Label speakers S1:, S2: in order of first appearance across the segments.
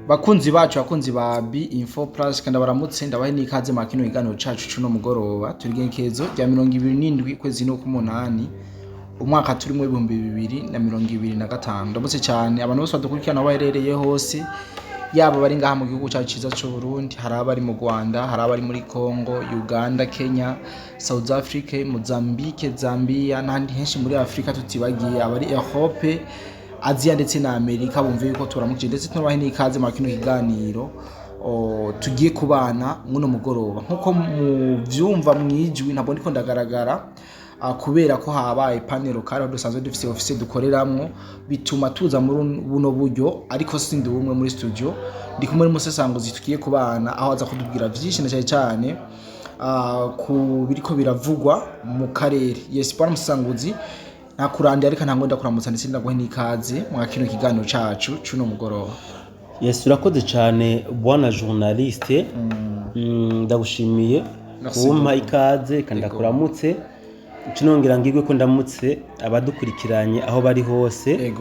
S1: Bakunzi bacu, bakunzi ba B Info Plus, kandi baramutse, ndabahe n'ikaze mu kino kiganiro cacu cuno mugoroba. Turi igenekerezo rya 27 kwezi n'ukumunani, umwaka turimo 2025. Ndamutse cyane abantu bose badukurikirana aho baherereye hose, yaba bari ngaha mu gihugu cyacu cyiza cy'u Burundi, hari abari mu Rwanda, hari abari muri Congo, Uganda, Kenya, South Africa, Mozambique, Zambia n'ahandi henshi muri Afrika, tutibagiye abari Europe, Aziya ndetse na Amerika. Bumve yuko turamukije ndetse tunabahe n'ikaze mu kino kiganiro tugiye kubana muno mugoroba. Nkuko muvyumva mwijwi, ntabwo ndiko ndagaragara kubera ko habaye panne locale aho dusanzwe dufise office dukoreramwo, bituma tuza muri buno buryo. Ariko sindi umwe muri studio, ndi kumwe n'umusesanguzi tugiye kubana, aho aza kutubwira vyinshi na cyane cyane ku biriko biravugwa mu karere. Yes, bwana musesanguzi, ntakurandiye, ariko ntango ndakuramutsa ndetse ndaguhe n'ikaze mwa kino kiganiro cacu cuno mugoroba.
S2: Yes, urakoze cyane bwana journaliste. Ndagushimiye
S1: Merci
S2: kumpa
S1: beaucoup.
S2: ikaze kandi ndakuramutse. Nongera ngirwe ko ndamutse abadukurikiranye aho bari hose.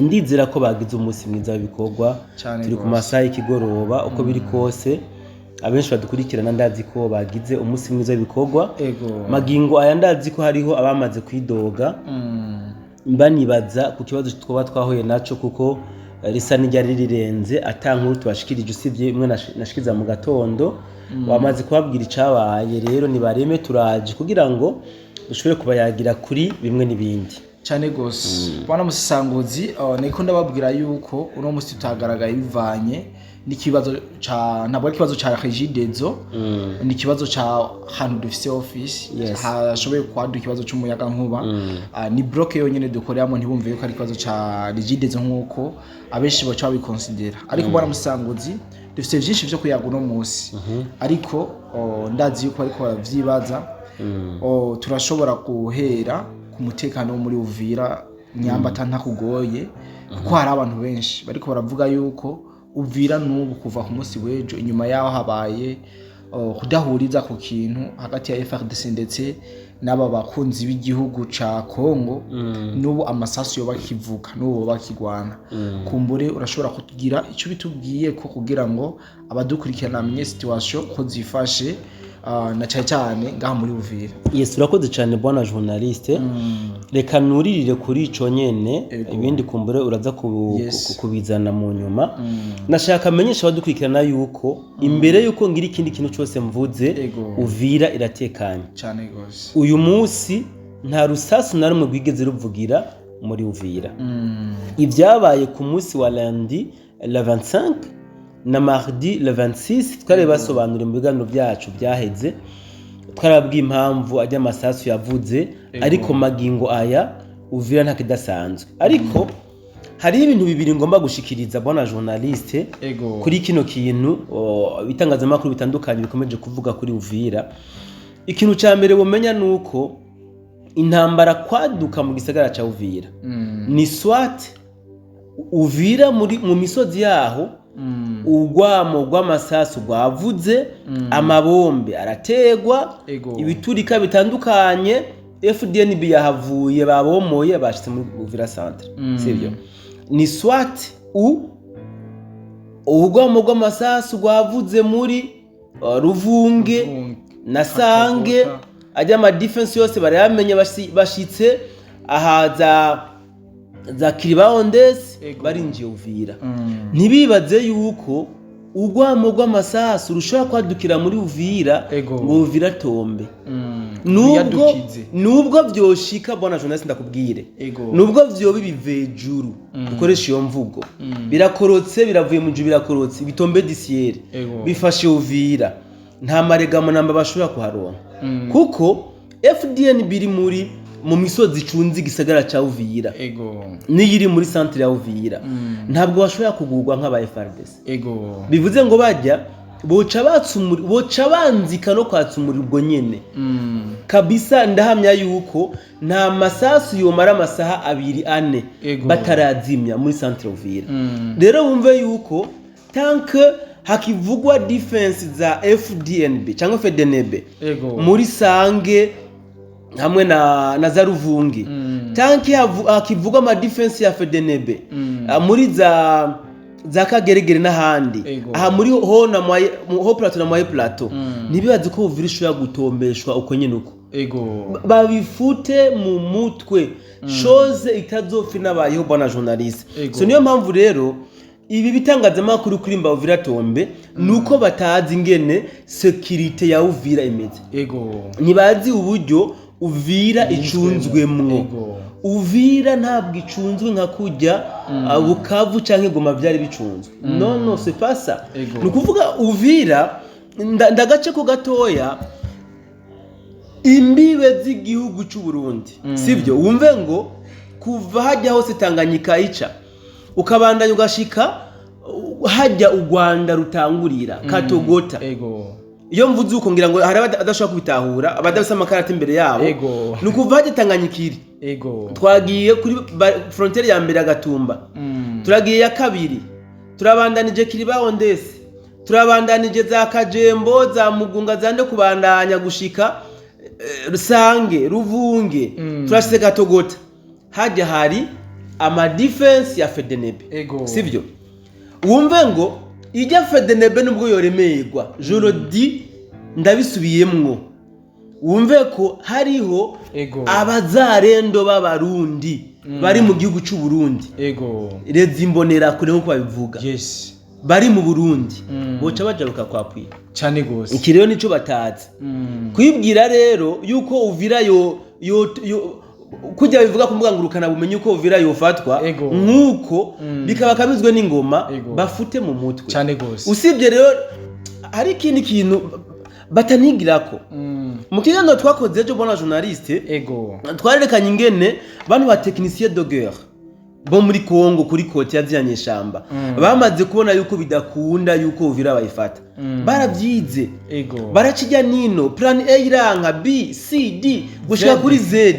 S2: Ndizera ko bagize umunsi mwiza w'ibikorwa.
S1: Cane
S2: Turi ku
S1: gose.
S2: masaha y'ikigoroba. Uko biri kose, abenshi badukurikirana ndazi ko bagize umunsi mwiza w'ibikorwa. Magingo aya ndazi ko hariho abamaze kwidoga, banibaza ku kibazo twaba twahuye naco, kuko risa n'iryari rirenze ata nkuru tubashikirije usibye imwe nashikiza mu gatondo. Wamaze kubabwira icabaye, rero nibareme turaje kugira ngo dushobore kubayagira kuri bimwe n'ibindi.
S1: Cyane gose, bwana musesanguzi. Niko ndababwira yuko uno musi tutagaragaye bivanye n'ikibazo ca, ntabwo ari ikibazo ca Regideso, ni ikibazo ca hantu dufise office. Hashoboye kwaduka ikibazo c'umuyaga nkuba. Ni bloc yonyene dukoreramo, ntibumve yuko ari ikibazo ca Regideso nkuko abenshi baca babikonsidera. Ariko bwana musesanguzi, dufise vyinshi vyo kuyaga uno musi, ariko ndazi yuko ariko baravyibaza. Turashobora guhera ku mutekano wo muri Uvira, nyamba ntakugoye, kuko hari abantu benshi bariko baravuga yuko Uvira n'ubu kuva ku munsi w'ejo, inyuma yaho habaye kudahuriza ku kintu hagati ya FARDC ndetse n'aba bakunzi b'igihugu ca Congo, n'ubu amasasu yoba akivuga, n'ubu boba bakigwana. Kumbure urashobora kutugira icyo bitubwiye ko kugira ngo abadukurikirana bamenye situation ko zifashe, na cyane cyane ngaha muri Uvira.
S2: Yes, urakoze cyane bwana journaliste. Reka nuririre kuri ico nyene, ibindi kumbure uraza kubizana mu nyuma. Nashaka amenyesha abadukurikirana yuko imbere yuko ngira ikindi kintu cyose mvuze, Uvira iratekanye.
S1: Cyane gose.
S2: Uyu munsi nta rusasu na rumwe rwigeze ruvugira muri Uvira. Ibyabaye ku munsi wa lundi le 25 na mardi le 26 twari basobanuriye mu biganiro byacu byaheze, twarabwiye impamvu ajya amasasu yavuze. Ariko magingo aya Uvira nta kidasanzwe. Ariko hariho ibintu bibiri ngomba gushikiriza, bwana journaliste, kuri kino kintu ibitangazamakuru bitandukanye bikomeje kuvuga kuri Uvira. Ikintu cya mbere bumenya ni uko intambara kwaduka mu gisagara ca Uvira ni soit Uvira muri mu misozi yaho urwamo rw'amasasu rwavuze, amabombe arategwa, ibiturika bitandukanye, FDNB yahavuye, babomoye, bashitse muri Uvira centre. Sivyo? Ni soit u urwamo rw'amasasu rwavuze muri Ruvunge
S1: Ruvunge,
S2: na Sange,
S1: Katogota.
S2: Ajya ama défense yose barayamenye, bashitse aha za Kiribaondesi, barinjiye Uvira. Ntibibaze yuko urwamo rw'amasasu rushobora kwadukira muri Uvira ngo Uvira tombe. Nubwo
S1: Biyadukize.
S2: Nubwo vyoshika, bwana journaliste, ndakubwire, nubwo vyoba ibivejuru, dukoresha iyo mvugo, birakorotse, biravuye mu juru, birakorotse, bitombe du ciel, bifashe Uvira, nta maregamo namba bashobora kuharonka, kuko FDN biri muri mu misozi icunze igisagara ca Uvira niyo iri muri centre ya Uvira, ntabwo bashobora kugurwa nk'aba FARDC. Bivuze ngo bajya boca batsa umuriro, boca banzika no kwatsa umuriro ubwo nyene. Kabisa ndahamya yuko nta masasu yomara amasaha 2, 4 batarazimya muri centre Uvira. Rero wumve yuko tant que hakivugwa défense za FDNB cyangwa FDNB muri Sange hamwe na za Ruvungi, tant que hakivugwa ama défense ya FDNB muri za za Kageregere n'ahandi,
S1: Ego.
S2: aha muri ho na haut plateau na moyen plateau, ntibibaze ko Uvira ishobora gutombeshwa uko nyene uko. Babifute mu mutwe, chose itazopfa inabayeho, bwana journaliste.
S1: Ego.
S2: So niyo mpamvu rero ibi bitangazamakuru kuri mba Uvira tombe nuko batazi ingene sécurité ya Uvira imeze. Ntibazi uburyo Uvira icunzwemwo. Uvira ntabwo icunzwe nka kujya Bukavu canke Goma byari bicunzwe. Non, non, c'est pas ça. Ni ukuvuga Uvira ndagace ko gatoya imbibe z'igihugu cy'u Burundi, sibyo? Wumve ngo kuva hajya hose Tanganyika ica, ukabandanya ugashika hajya u Rwanda rutangurira Katogota. Iyo mvuze uko ngira ngo hari abadashobora kubitahura, abadafise amakarata imbere yabo. Ni ukuva hajya Tanganyika iri, twagiye kuri frontière ya mbere ya Gatumba, turagiye ya kabiri, turabandanije Kiribaho ndese, turabandanije za Kajembo, za Mugunga, zande, kubandanya gushika Rusange, Ruvunge, turashyize Gatogota. Hajya hari ama défense ya FDNB. Sibyo? Wumve ngo ijya FDNB nubwo yoremerwa, je le dis, ndabisubiyemwo, wumve ko hariho abazarendo b'Abarundi bari mu gihugu cy'u Burundi, rezi imbonerakure nk'uko babivuga, bari mu Burundi, boca bajabuka kwa pwi.
S1: Cyane gose.
S2: Iki rero nico batazi. Kwibwira rero yuko Uvira yo kujya bivuga ku mbuga ngurukana bumenyi uko Uvira yofatwa nk'uko bikaba kamizwe n'ingoma, bafute mu mutwe.
S1: Cyane gose.
S2: Usibye rero hari ikindi kintu batanigirako. Mu kiganiro twakoze ejo, bwana journaliste, twarerekanye ingene bano ba technicien de guerre bo muri Congo kuri côté ya ziriya nyeshamba bamaze kubona yuko bidakunda yuko Uvira bayifata. Barabyize, barakijya nino, plan A iranka, B, C, D gushika
S1: Z.
S2: kuri Z.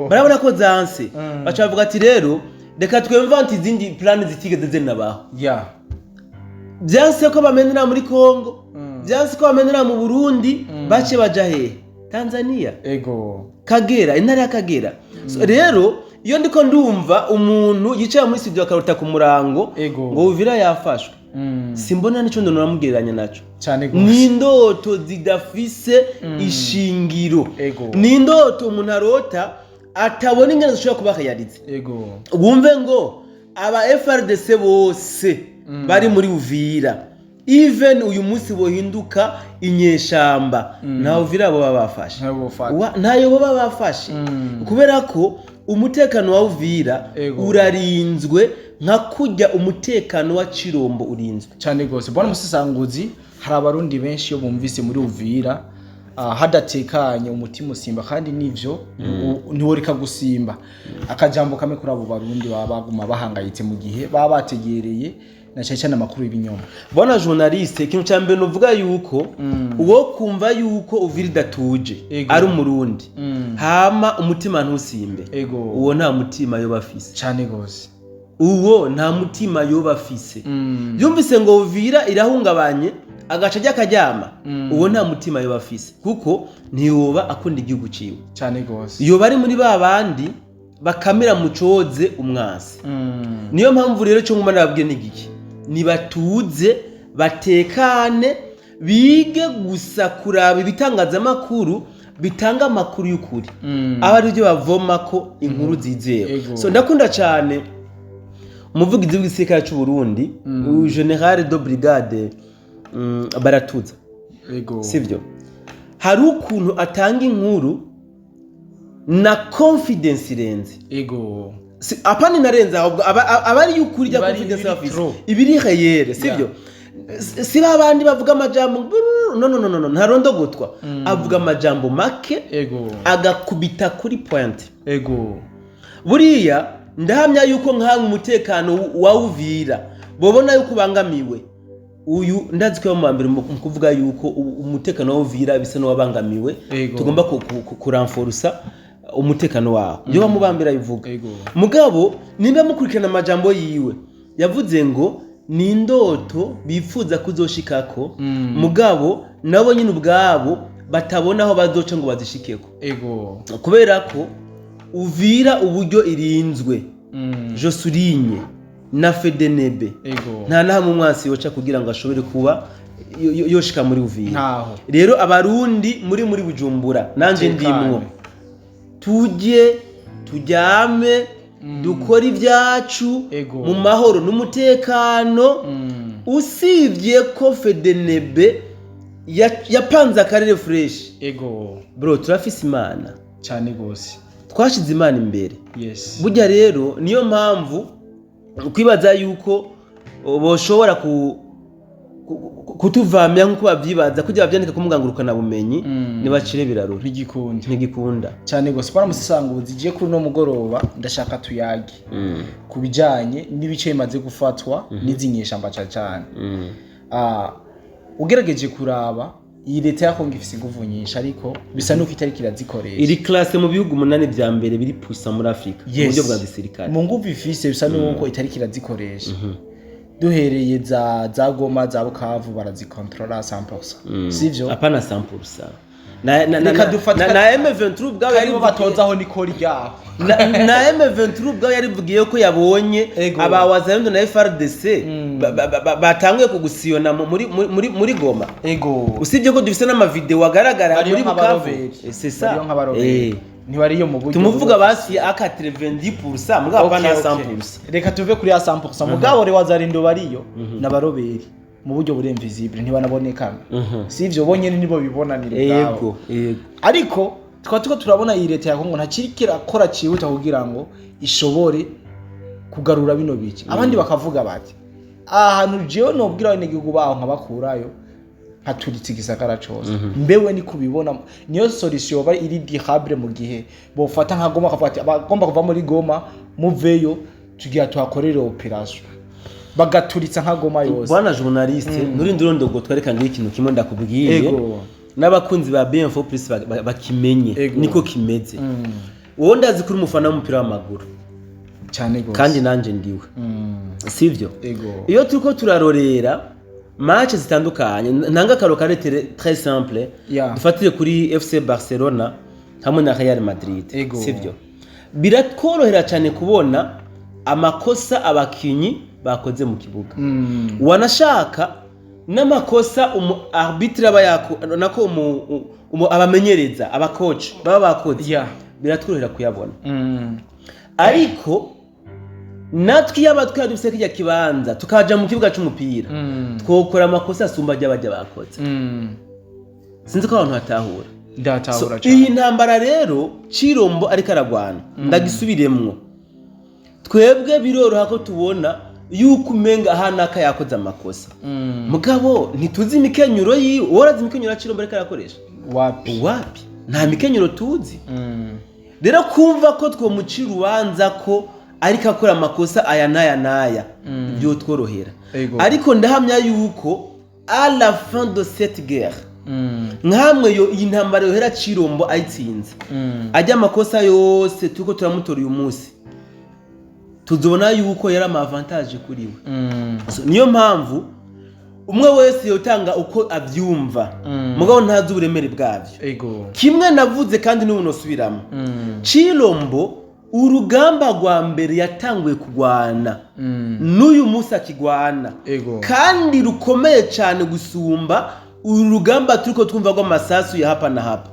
S2: Barabona ko zanse, baca bavuga ati rero reka twemvante izindi plan zitigeze zinabaho. Byanse ko bamenera muri Congo, byanse ko bamenera mu Burundi, bace baja hehe? Tanzania. Kagera, intara ya Kagera. So, rero iyo ndiko ndumva umuntu yicaye muri studio akarota ku murango ngo Uvira yafashwe, simbona nico ndonamugereranya naco.
S1: Cyane gose.
S2: Ni indoto zidafise ishingiro. Ni indoto umuntu arota atabona ingene zishobora kuba réalisées. Wumve ngo aba FARDC bose bari muri Uvira, even uyu munsi bohinduka inyeshamba, nta Uvira bo baba bafashe.
S1: Ntayo bofata.
S2: Ntayo baba bafashe, kubera ko umutekano wa Uvira urarinzwe nka kurya umutekano wa Cirombo urinzwe.
S1: Cyane gose, bwana musesanguzi. Hari Abarundi benshi iyo bumvise muri Uvira hadatekanye umutima usimba, kandi nivyo, ntiworeka gusimba. Akajambo kamwe kuri abo Barundi baba baguma bahangayitse mu gihe baba bategereye na cyane cyane amakuru y'ibinyoma.
S2: Bwana journaliste, ikintu cya mbere nuvuga yuko uwo kumva yuko Uvira idatuje ari Umurundi, hama umutima ntusimbe, uwo nta mutima yoba afise.
S1: Cyane gose.
S2: Uwo nta mutima yoba afise. Yumvise ngo Uvira irahungabanye agaca ajya akaryama, uwo nta mutima yoba afise, kuko ntiyoba akunda igihugu ciwe.
S1: Cyane gose.
S2: Yoba ari muri ba bandi bakamira mu coze umwansi. Niyo mpamvu rero cyo nguma nababwiye ni igiki: nibatuze, batekane, bige gusa kuraba ibitangazamakuru bitanga amakuru y'ukuri, aba ari byo bavoma ko inkuru zizewe. So ndakunda cyane umuvugizi w'igisirikare cy'u Burundi, général de brigade Baratuza. Sibyo? Hari ukuntu atanga inkuru na confidence irenze. Apana inarenze, ahubwo aba ari y'ukuri rya
S1: Iba ari
S2: confidence
S1: ibiri
S2: bafise
S1: trop.
S2: Ibiri réel, sibyo? Si babandi bavuga amajambo brrr, no, no, no, no, no, ntarondogotwa, avuga amajambo make, agakubita kuri point. Buriya ndahamya yuko nkawe umutekano wa Uvira bobona yuko ubangamiwe, uyu ndazi ko mu mbere mu kuvuga yuko umutekano wa Uvira bisa n'uwabangamiwe, tugomba kuranforusa umutekano wawo, iyo bamubambira bivuga. Mugabo nimba mukurikirana amajambo yiwe, yavuze ngo ni indoto bifuza kuzoshikako, mugabo nabo nyine ubwabo batabona aho bazoca ngo bazishikeko, kubera ko Uvira uburyo irinzwe, je souligne. Na FDNB, nta nahamwe umwansi yoca kugira ngo ashobore kuba yoshika muri Uvira.
S1: Ntaho.
S2: Rero Abarundi muri Bujumbura, nanje
S1: Tekane.
S2: ndimwo, tujye turyame, dukore ibyacu mu mahoro n'umutekano. Usibye ko FDNB yapanze akarere fresh. Bro, turafise Imana.
S1: Cyane gose.
S2: Twashize Imana imbere. Burya rero niyo mpamvu kwibaza yuko boshobora kutuvamya nk'uko babyibaza, kugira babyandika ku bumenyi, nibacire birarura.
S1: Ntigikunda.
S2: Ntigikunda.
S1: Cyane gose. Bwana musesanguzi, igiye kuri uno mugoroba ndashaka tuyage ku bijanye n'ibice bimaze gufatwa n'izi nyeshamba cane cane. Ugerageje kuraba, iyi leta ya Kongo ifise inguvu nyinshi, ariko bisa nuko itariko irazikoresha.
S2: Iri classé mu bihugu 8 vya mbere biri puissant muri Afrika mu buryo bwa gisirikare.
S1: Mu nguvu ifise, bisa nuko itariko irazikoresha. Duhereye za Goma, za Bukavu, barazikontrola 100%, sivyo?
S2: Apana 100%. Na
S1: Reka dufate-
S2: na M23 ubwabo
S1: aribo batozaho nikori ryaho.
S2: Na M23 ubwabo yarivugiye ko yabonye aba Wazalendo na FRDC batanguye kugusiyona muri Goma. Usibye ko dufise n'amavideo agaragara
S1: Bariyo
S2: muri Bukavu.
S1: nk'abaroberi.
S2: C'est ça.
S1: Bariyo nk'abaroberi. Ntibariyo mu buryo
S2: Tumuvuga basi aka 90%, mugabo apana 100%.
S1: Reka tuve kuri ya 100%. Mugabo re Wazalendo bariyo n'abaroberi mu buryo buri invisible, ntibanabonekana, sivyo? Bonyene nibo bibonanira ubwabo.
S2: Yego.
S1: Ariko tukaba turiko turabona iyi leta ya Kongo ntakiri kirakora cihuta kugira ngo ishobore kugarura bino bice. Abandi bakavuga bati ahantu jewe nobwira abenegihugu baho nkabakurayo, nkaturitse igisagara cose. Mbewe ni kubibona, niyo solution yoba iri durable mu gihe bofata nka Goma, bakavuga ati abagomba kuva muri Goma muveyo, tugira tuhakorere opération, bagaturitsa nka Goma yose?
S2: Bwana journaliste, nturinde urondogo, twereka ngira ikintu kimwe ndakubwiye, n'abakunzi ba BM4 Plus bakimenye. Niko kimeze. Wowe ndazi kuri umufana w'umupira w'amaguru.
S1: Cyane gose.
S2: Kandi nanje ndiwe, sivyo?
S1: Ego.
S2: Iyo turiko turarorera match zitandukanye, ntanga akaro kare très simple, dufatire kuri FC Barcelona hamwe na Real Madrid, sivyo? Biratworohera cyane kubona amakosa abakinyi bakoze mu kibuga, wanashaka n'amakosa umu arbitre aba yako, nako abamenyereza, abacoach baba bakoze, biratworohera kuyabona. Ariko natwe iyo abatwara dufise kirya kibanza, tukaja mu kibuga c'umupira, twokora amakosa asumba ajya bakoze. Sinzi ko abantu batahura.
S1: Ndatahura
S2: So, iyi
S1: cyane.
S2: ntambara rero Cirombo ariko aragwana, ndagisubiremwo, twebwe biroroha ko tubona yuko umenga aha naka yakoze amakosa, mugabo ntituzi imikenyuro yiwe. Wowe urazi imikenyuro ya Cirombo ariko arakoresha?
S1: Wapi.
S2: Wapi, nta mikenyuro tuzi. Rero kumva ko twomucira urubanza ko ariko akora amakosa aya n'aya n'aya, byotworohera. Ariko ndahamya yuko à la fin de cette guerre, nkamwe yo iyi ntambara yohera Cirombo ayitsinze, ajya amakosa yose turiko turamutora uyu munsi, tuzobona yuko yari ama avantage kuri we. So, niyo mpamvu umwe wese yotanga uko avyumva, mugabo ntazi uburemere bwavyo. Kimwe navuze kandi n'ubu nosubiramo, Cirombo urugamba rwa mbere yatanguye kugwana, n'uyu munsi akigwana, kandi rukomeye cyane gusumba uru rugamba turiko twumva rw'amasasu ya hapa na hapa,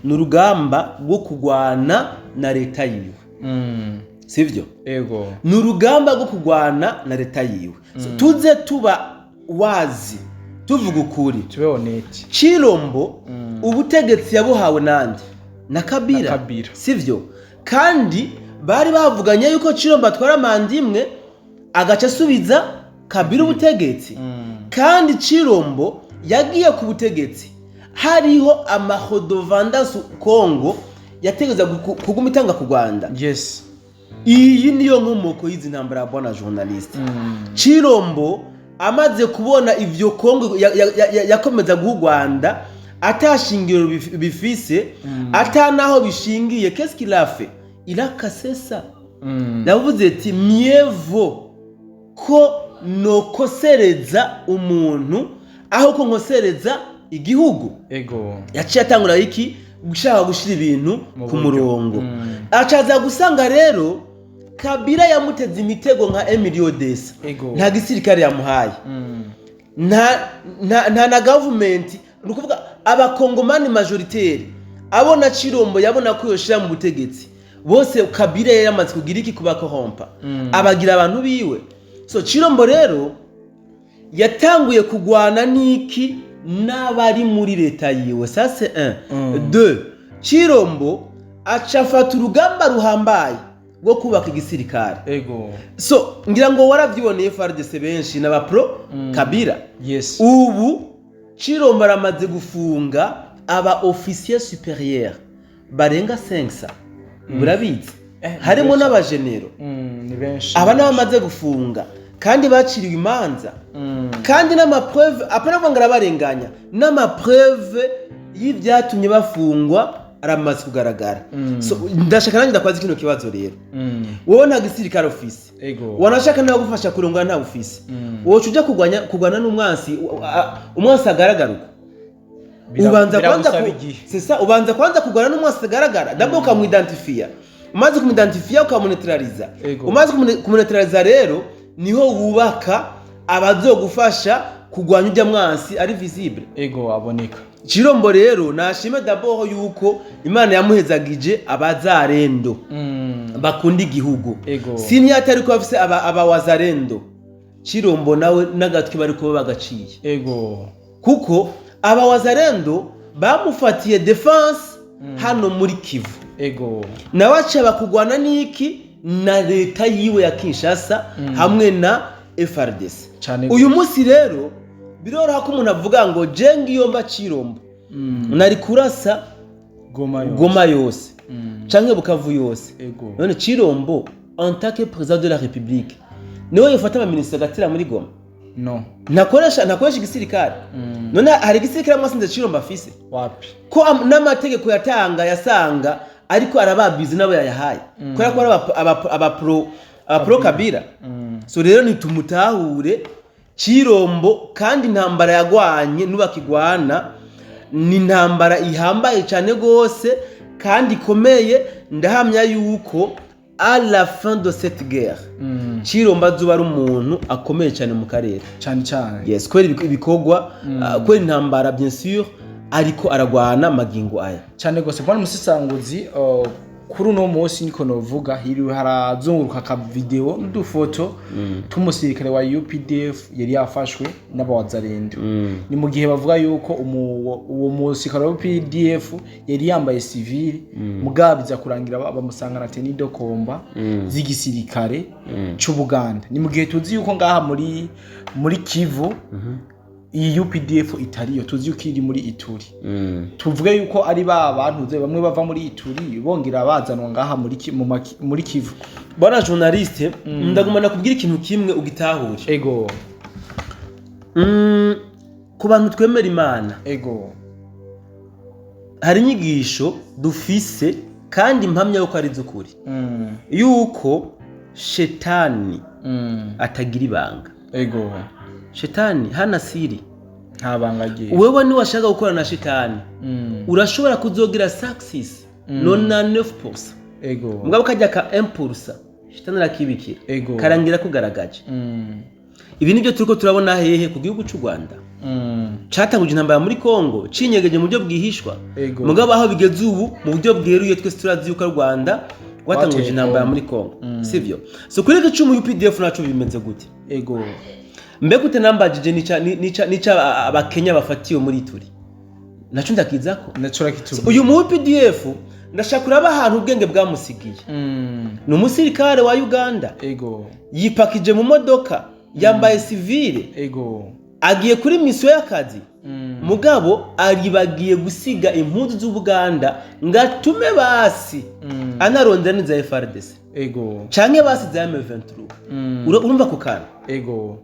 S2: ni urugamba rwo kugwana na leta yiwe, sivyo?
S1: Ego.
S2: Ni urugamba rwo kugwana na leta yiwe. So, tuze tuba wazi, tuvuga ukuri.
S1: Tube honnête.
S2: Cirombo ubutegetsi yabuhawe nande? Na Kabila.
S1: Na Kabila.
S2: Sivyo? Kandi bari bavuganye yuko Cirombo atwara manda imwe, agaca asubiza Kabila ubutegetsi. Kandi Cirombo yagiye ku butegetsi hariho amahodovandansi Kongo yategeza kuguma itanga ku Rwanda. Iyi niyo nkomoko y'izi ntambara ya bwana journaliste. Cirombo amaze kubona ivyo Kongo yakomeza guha u Rwanda atashingiro bifise, ata naho bishingiye, qu'est-ce qu'il a fait? Il a cassé ça. Yavuze ati mieux vaut ko nokosereza umuntu aho ko nkosereza igihugu. Yaciye atangura iki? Gushaka gushira ibintu
S1: Mu
S2: ku
S1: buryo.
S2: murongo. Acaza gusanga rero Kabila yamuteze imitego nka Emilio Desa. Nta gisirikare yamuhaye, nta na government. Ni ukuvuga abakongomani majoritaire abona Chirombo yabona ko yoshira mu butegetsi bose, Kabila yari yamaze kugira iki? Kubakorompa, abagira abantu biwe. So Chirombo rero yatanguye kugwana n'iki? N'abari muri leta yiwe. Ça, c'est un. Deux, Chirombo aca afata urugamba ruhambaye rwo kubaka igisirikare. So ngira ngo warabyiboneye, FARDC benshi n'aba pro Kabila. Ubu Chirombo aramaze gufunga aba officier supérieur barenga 500, burabizi, harimo
S1: Ni benshi.
S2: n'abajenero.
S1: Ni benshi.
S2: Aba nabo bamaze gufunga kandi baciriwe imanza, kandi n'ama preuves, apana kuvuga ngo arabarenganya, n'ama preuves y'ibyatumye bafungwa aramaze kugaragara. So ndashaka nanjye ndakwaza kino kibazo rero. Wowe nta gisirikare ufise, wanashaka nawe gufasha kurongora nta ufise, woca uja kurwana n'umwansi, umwansi agaragara uko? Ubanza kwanza
S1: Biragusaba igihe.
S2: C'est ça, ubanza kwanza kurwana n'umwansi agaragara d'abord, ukamwidentifiya. Umaze kumwidentifiya, ukamuneutraliza. Umaze kumuneutraliza rero, niho wubaka abazogufasha kurwanya ujya mwansi ari visible.
S1: Ego, aboneka.
S2: Chirombo rero nashime d'abord yuko Imana yamuhezagije abazarendo bakunda igihugu. Sini atari ko bafise aba wazarendo, Chirombo nawe n'agatwi bari kuba bagaciye, kuko aba wazarendo bamufatiye défense hano muri Kivu. Nawe aca bakugwana n'iki? Na leta yiwe ya Kinshasa hamwe na FARDC. Uyu munsi rero biroroha ko umuntu avuga ngo je ngiyo mba Chirombo, nari kurasa
S1: Goma yose.
S2: Goma yose canke Bukavu yose. None Chirombo en tant que président de la République niwe yofata abaminisitiri agatira muri Goma?
S1: No.
S2: Ntakoresha igisirikare. None hari igisirikare mwasinze Chirombo afise?
S1: Wapi.
S2: Ko n'amategeko yatanga yasanga ariko arababizi nabo yayahaye, kubera ko ari aba pro Kabila. So rero nitumutahure Chirombo, kandi intambara yagwanye nubakigwana ni intambara ihambaye cyane rwose kandi ikomeye. Ndahamya yuko à la fin de cette guerre, Chirombo azuba ari umuntu akomeye cyane mu karere.
S1: Cyane cyane.
S2: Yes, kubera ibikorwa, kubera intambara bien sûr ariko aragwana magingo aya.
S1: Cyane rwose, bwana musesanguzi. Kuri uno munsi niko novuga, hiriwe harazunguruka aka video n'udufoto tw'umusirikare wa UPDF yari yafashwe n'abawazarendo. Ni mu gihe bavuga yuko uwo musirikare wa UPDF yari yambaye civil, mugabo biza kurangira bamusanga na tenue de combat z'igisirikare c'Ubuganda. Ni mu gihe tuzi yuko ngaha muri Kivu iyi UPDF itariyo, tuzi yuko iri muri Ituri. Tuvuge yuko ari ba bantu bamwe bava muri Ituri bongera bazanwa ngaha muri Kivu?
S2: Bwana journaliste, ndaguma nakubwira ikintu kimwe ugitahure. Ku bantu twemera Imana, hari inyigisho dufise kandi impamya yuko ari iz'ukuri, yuko shetani atagira ibanga. Shetani hana siri.
S1: Nta banga agiye.
S2: Wewe niwashaka gukorana na shetani, urashobora kuzogira success 99%, mugabo kajya ka 1% shetani arakibikira, karangira kugaragaje. Ibi nibyo turiko turabona hehe? Ku gihugu cy'u Rwanda, catanguje intambara muri Kongo cinyegeje mu buryo bwihishwa. Mugabo aho bigeze ubu, mu buryo bweruye, twese turazi yuko u Rwanda rwatanguje
S1: Rwateye
S2: intambara
S1: Kongo.
S2: muri Kongo, sivyo? So kuri iki cumu UPDF naco bimeze gute? Mbega utanambajije nica abakenya bafatiwe muri Ituri, naco ndakizako.
S1: Naco rakitubwira.
S2: Uyu mu UPDF ndashaka kuraba ahantu ubwenge bwamusigiye. Ni umusirikare wa Uganda, yipakije mu modoka, yambaye civile, agiye kuri misiyo y'akazi, mugabo aribagiye gusiga impuzu z'Ubuganda ngo atume basi anarondera n'iza FARDC canke basi za M23. Urumva ako kantu?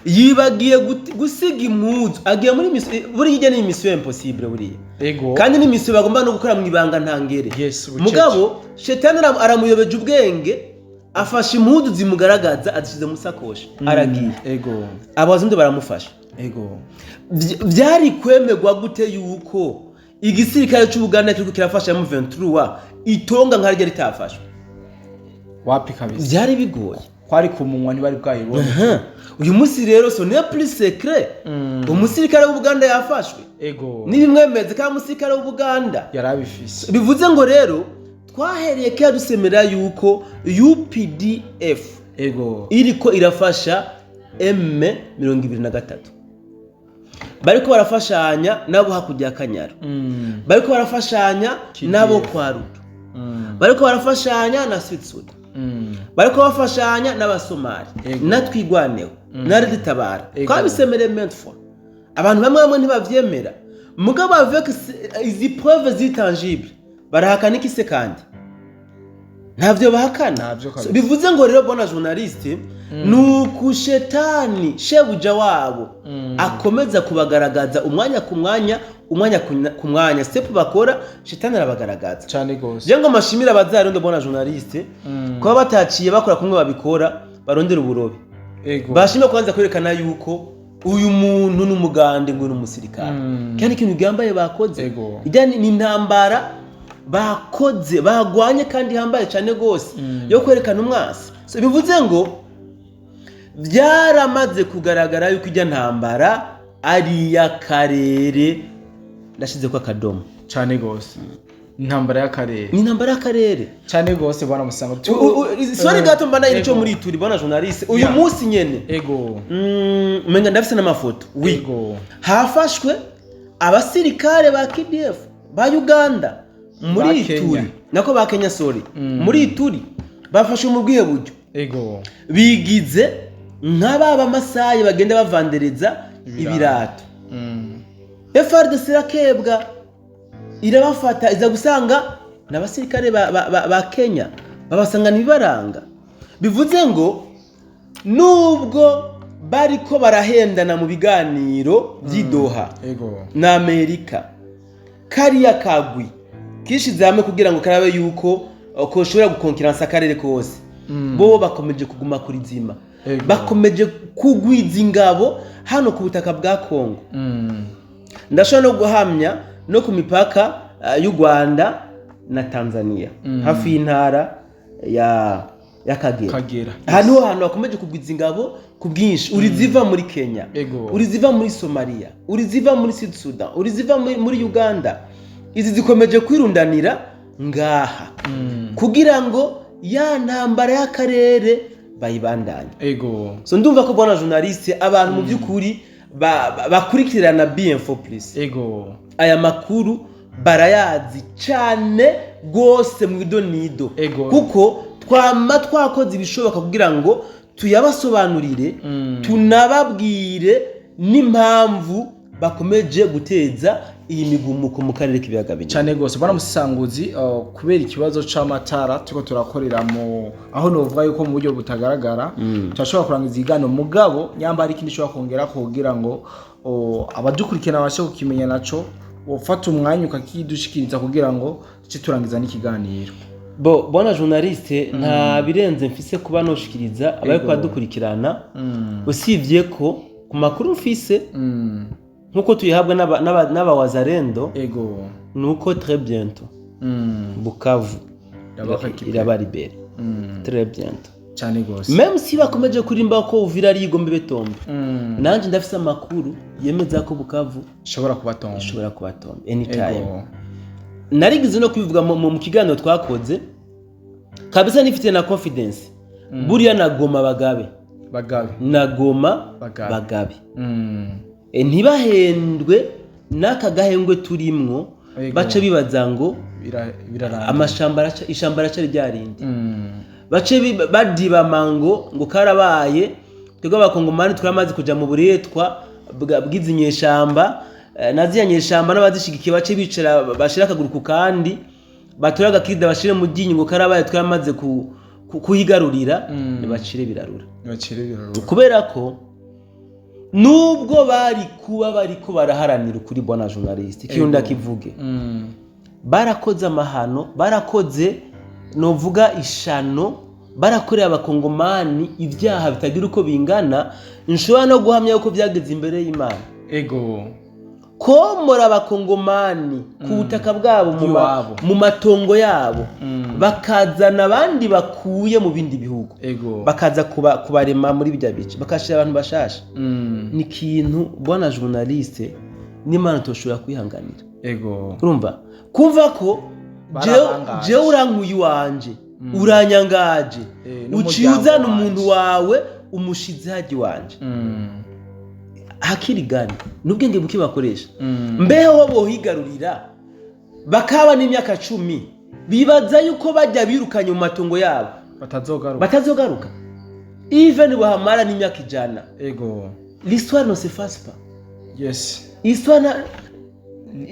S2: Yibagiye gusiga impuzu, agiye muri misiyo. Buriya ijya ni mission impossible buriya, kandi ni misiyo bagomba no gukora mu ibanga ntangere.
S1: Yes, bucece.
S2: Mugabo shetani aramuyobeje ubwenge, afashe impuzu zimugaragaza azishyize mu sakoshi, aragiye. Abazungu baramufasha. Byari kwemerwa gute yuko igisirikare cy'Ubuganda kiriko kirafasha M23 itonga nka ryo ritafashwe?
S1: Wapi kabisa.
S2: Byari bigoye.
S1: Kwari ku munwa, ntibari bwayibone.
S2: Aha. Uyu munsi rero ce n'est plus secret, umusirikare w'Ubuganda yafashwe. N'ibimwemeze kandi umusirikare w'Ubuganda
S1: yari abifise.
S2: Bivuze ngo rero twahereye kera dusemera yuko UPDF iriko irafasha M23, bariko barafashanya nabo hakurya ya Kanyaru, bariko barafashanya nabo kwa Ruto, bariko barafashanya na Sud Sudan, bariko bafashanya n'Abasomali natwigwaneho na Red Tabara. Twabisemereye maintes fois, abantu bamwe bamwe ntibavyemera, mugabo avec izi preuves ziri tangible barahakana iki se? Kandi ntavyo bahakana.
S1: Ntavyo kabisa.
S2: So, bivuze ngo rero, bwana journaliste, nuku shetani shebuja wabo akomeza kubagaragaza umwanya ku mwanya, umwanya ku mwanya, step bakora shetani arabagaragaza.
S1: Cyane gose.
S2: Je ngo mashimira abazarundo, bwana journaliste, kuba bataciye bakora kumwe babikora barondera uburobe. Bashimye kwanza kwerekana yuko uyu muntu n'umugande ngo ni umusirikare, kandi ikintu gihambaye bakoze, ijya ni intambara bakoze, bagwanye kandi ihambaye cyane rwose yo kwerekana umwasi. So, bivuze ngo byaramaze kugaragara yuko ijya ntambara ari iy'akarere, ndashize ko akadomo.
S1: Cyane gose, intambara y'akarere.
S2: Ni intambara y'akarere.
S1: Cyane gose, bwana Musango.
S2: Sorry gato, mbana icyo muri turi, bwana journaliste, uyu munsi nyene menga ndafise n'amafoto, oui. Hafashwe abasirikare ba KDF ba Uganda muri
S1: Ba Kenya.
S2: Ituri, nako ba Kenya, sorry. Muri Ituri bafashwe mu bwihe buryo? Bigize nk'aba bamasayi bagenda bavandereza
S1: ibirato.
S2: Ibirato. FARDC irakebwa, irabafata, iza gusanga n'abasirikare ba Kenya, babasanga ibibaranga. Bivuze ngo nubwo bariko barahendana mu biganiro by'i Doha na Amerika, kariya kagwi kishize hamwe kugira ngo karabe yuko koshobora gukonkiransa akarere kose, bo bakomeje kuguma kuri zima, bakomeje kugwiza ingabo hano ku butaka bwa Kongo. Ndashobora no guhamya no ku mipaka y'u Rwanda na Tanzania, hafi y'intara ya Kagera.
S1: Kagera.
S2: Aha niho hantu hakomeje kugwiza ingabo ku bwinshi. Uri ziva muri Kenya, uri ziva muri Somalia, uri ziva muri Sud Sudan, uri ziva muri Uganda, izi zikomeje kwirundanira ngaha kugira ngo ya ntambara y'akarere bayibandanye. So ndumva ko, bwana journaliste, abantu mu by'ukuri bakurikirana BM4 Plus aya makuru barayazi cyane rwose mu idonido, kuko twama twakoze ibishoboka kugira ngo tuyabasobanurire, tunababwire n'impamvu bakomeje guteza iyi migumuko mu karere k'ibiyaga binini.
S1: Cyane gose, bwana Musanguzi. Kubera ikibazo c'amatara turiko turakorera mu aho, novuga yuko mu buryo butagaragara turashobora kurangiza ikiganiro, mugabo nyamba hari ikindi ushobora kongera kugira ngo abadukurikirana babashe kukimenya, naco wofata umwanya ukakidushikiriza kugira ngo duce turangiza n'ikiganiro.
S2: Bo, bwana journaliste, nta birenze mfise kuba noshikiriza abariko badukurikirana, usibye ko ku makuru mfise, nk'uko tuyihabwa n'abawazarendo, nuko très bientôt Bukavu
S1: Iraba récupérée.
S2: Iraba libérée très bientôt.
S1: Cyane gose.
S2: Même si bakomeje kurimba ko Uvira ari igombe betombe, nanje ndafise amakuru yemeza ko Bukavu
S1: ishobora kubatomba.
S2: Ishobora kubatomba anytime. Narigeze no kubivuga mu kiganiro twakoze kabisa, nifite na confidence, buriya na Goma bagabe.
S1: Bagabe.
S2: Na Goma.
S1: Bagabe.
S2: Bagabe. Ntibahendwe n'aka gahengwe turimwo, bace bibaza ngo
S1: Birarangiye.
S2: Amashamba araca, ishamba araca ryarindi, bace badibama ngo karabaye, twebwe Abakongomani turamaze kuja mu buretwa bw'izi nyeshamba, na ziriya nyeshamba n'abazishigikiye bace bicara bashira akaguru ku kandi, batore agakirida bashire mu ryinyo ngo karabaye, twamaze kuyigarurira. Ntibacire birarura.
S1: Ntibacire birarura.
S2: Kubera ko nubwo bari kuba bariko baraharanira ukuri, bwana journaliste, ikintu ndakivuge, barakoze amahano, barakoze novuga ishano, barakoreye Abakongomani ibyaha bitagira uko bingana. Nshobora no guhamya yuko byageze imbere y'Imana.
S1: Ego.
S2: Komora Abakongomani ku butaka bwabo,
S1: Iwabo.
S2: mu matongo yabo, bakazana abandi bakuye mu bindi bihugu, bakaza kubarema muri bijya bice, bakashira abantu bashasha, ni ikintu, bwana journaliste, n'Imana toshobora kwihanganira. Urumva, kumva ko
S1: Barabangaje.
S2: Jewe urankuye iwanje, uranyangaje, uciye
S1: N'umuryango
S2: uzana
S1: wanje.
S2: umuntu wawe, umushize hajya iwanje. Hakiri gani n'ubwenge buke bakoresha. Mbeho bohigarurira bakaba n'imyaka 10, bibaza yuko bajya birukanye mu matongo yabo
S1: Batazogaruka?
S2: Batazogaruka? Even bahamara n'imyaka 100, l'histoire ne s'efface pas. Histoire na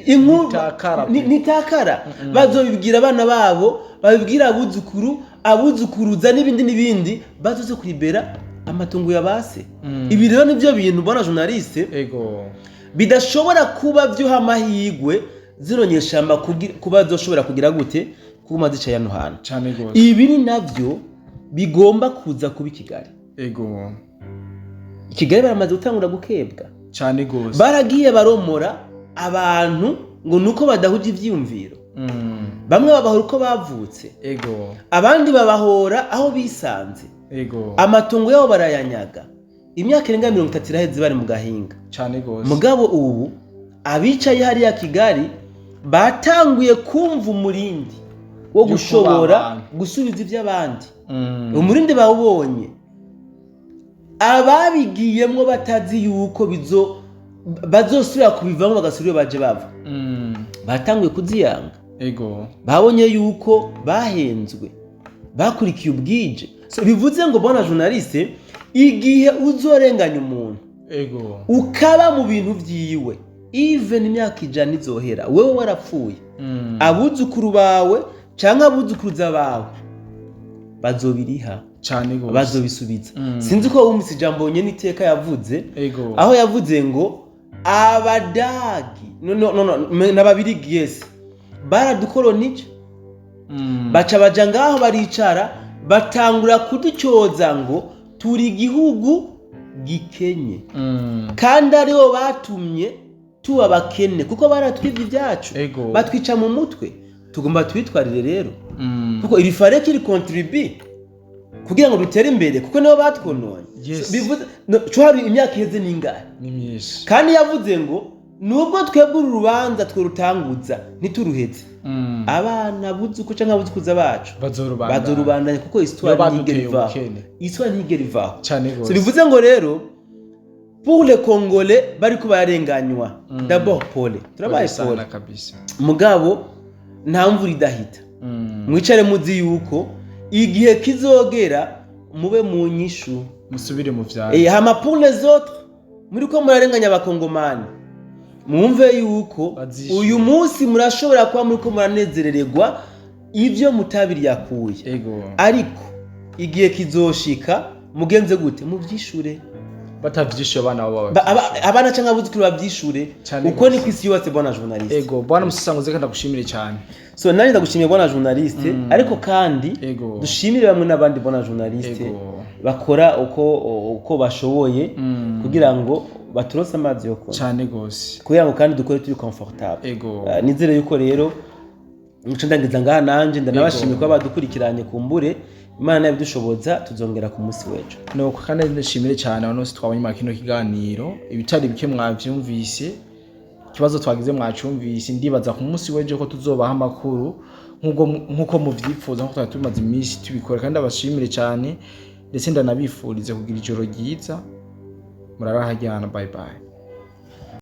S2: inkuru
S1: Nitakara pe.
S2: Nitakara. Bazobibwira abana babo, babibwira abuzukuru, abuzukuruza, n'ibindi n'ibindi, bazoze kuribera amatungo ya base. Ibi rero nibyo bintu, bwana journaliste, bidashobora kuba byuha amahirwe zino nyeshamba kuba zoshobora kugira gute, kuguma zicaye hano hantu.
S1: Cane gose.
S2: Ibi ni navyo bigomba kuza kuba i Kigali. I Kigali baramaze gutangura gukebwa.
S1: Cane gose.
S2: Baragiye baromora abantu ngo nuko badahuje ivyiyumviro. Bamwe babahora uko bavutse, abandi babahora aho bisanze. Amatongo yabo barayanyaga. Imyaka irenga 30 iraheze bari mu gahinga.
S1: Cane gose.
S2: Mugabo ubu abicaye hariya Kigali batanguye kumva umurindi wo
S1: Yo
S2: gushobora
S1: kuba abantu.
S2: gusubiza iby'abandi. Umurindi bawubonye, ababigiyemwo batazi yuko bizo bazosubira kubivamo, bagasubira iyo baje bava, batanguye kuziyanga. Babonye yuko bahenzwe, bakurikiye ubwije. So, bivuze ngo, bwana journaliste, igihe uzorenganya umuntu, ukaba mu bintu vyiwe, even imyaka 100 izohera wewe warapfuye, abuzukuru bawe canke abuzukuruza bawe bazobiriha.
S1: Cane gose.
S2: Bazobisubiza. Sinzi ko wumvise ijambo nyene iteka yavuze, aho yavuze ngo Abadagi, no, no, no, no, n'Ababirigi, yes, baradukolonije, baca baja ngaho baricara, batangura kuducyoza ngo turi igihugu gikenye, kandi aribo batumye tuba abakene, kuko baratwibye ibyacu, batwica mu mutwe. Tugomba tubitwarire rero, kuko il fallait qu'il contribue kugira ngo dutere imbere, kuko nibo batwononye.
S1: Yes.
S2: So, bivuze no, co hari imyaka iheze n'ingahe?
S1: Ni myinshi.
S2: Kandi yavuze ngo nubwo twebwe uru rubanza tworutanguza ntituruheze, abana, buzuku canke abuzukuza bacu
S1: Bazorubandanya.
S2: bazorubandanya, kuko histoire
S1: Nibo
S2: ntigera
S1: baduteye
S2: ivaho.
S1: ubukene.
S2: Histoire ntigera ivaho.
S1: Cane
S2: So,
S1: gose.
S2: bivuze ngo rero, pour les Congolais bariko bararenganywa, d'abord pole, turabaye
S1: Pole sana
S2: pole.
S1: Kabisa.
S2: Mugabo nta mvura idahita. Mwicare muzi yuko igihe kizogera mube mu nyishu.
S1: Musubire mu vyaro.
S2: Hama pour les autres muriko murarenganya Abakongomani, mwumve yuko
S1: Bazishyura.
S2: uyu munsi murashobora kuba muriko muranezerererwa ibyo mutabiriyakuye, ariko igihe kizoshika mugenze gute? Muvyishure.
S1: Batavyishuye, abana babo
S2: Abana canke abuzukuru bavyishure.
S1: Cane
S2: Uko
S1: gose.
S2: ni kwisi yubatse, bwana journaliste.
S1: Ego, bwana Musasanguze, kandi ndagushimire cyane.
S2: So, nanjye ndagushimiye, bwana journaliste, ariko kandi dushimire bamwe n'abandi, bwana journaliste, bakora uko bashoboye kugira ngo baturose amazi yo kunywa,
S1: Cane gose.
S2: kugira ngo kandi dukore turi confortable. Nizere yuko rero muco ndangiza ngaha, nanje ndanabashimiye kuba badukurikiranye. Kumbure Imana yabidushoboza tuzongera ku munsi w'ejo.
S1: Nuko kandi ndashimire cyane abantu bose twabonye muri kino kiganiro. Ibitari bike mwavyumvise, ikibazo twagize mwacumvise. Ndibaza ku munsi w'ejo ko tuzobaha amakuru nk'uko muvyifuza, nk'uko twari tumaze iminsi tubikora. Kandi abashimire cyane, ndetse ndanabifurize kugira ijoro ryiza. Murarahajyana. Bye bye.